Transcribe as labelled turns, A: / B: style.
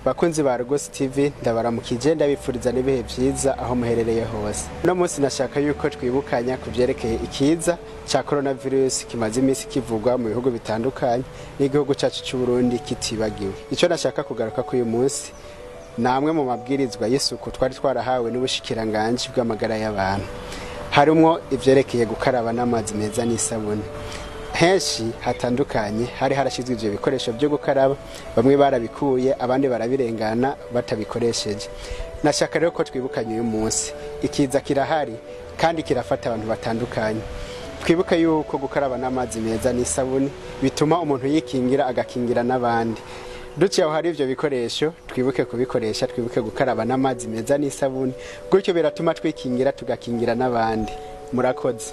A: Bakunzi ba Argos TV, ndabaramukije, ndabifuriza n'ibihe vyiza aho muherereye hose. Uno munsi nashaka yuko twibukanya ku vyerekeye ikiza ca coronavirus kimaze iminsi kivugwa mu bihugu bitandukanye, n'igihugu cacu c'u Burundi kitibagiwe. Ico nashaka kugaruka kuri uyu munsi ni amwe mu mabwirizwa y'isuku twari twarahawe n'ubushikiranganji bw'amagara y'abantu, harimwo ivyerekeye gukaraba n'amazi meza n'isabune. Henshi hatandukanye hari harashyizwe ivyo bikoresho byo gukaraba, bamwe barabikuye, abandi barabirengana batabikoresheje. Nashaka rero ko twibukanye uyu munsi ikiza kirahari kandi kirafata abantu batandukanye. Twibuke yuko gukaraba n'amazi meza n'isabune bituma umuntu yikingira, agakingira n'abandi. Duciye aho hari ivyo bikoresho, twibuke kubikoresha, twibuke gukaraba n'amazi meza n'isabune. Gutyo biratuma twikingira, tugakingira n'abandi. Murakoze.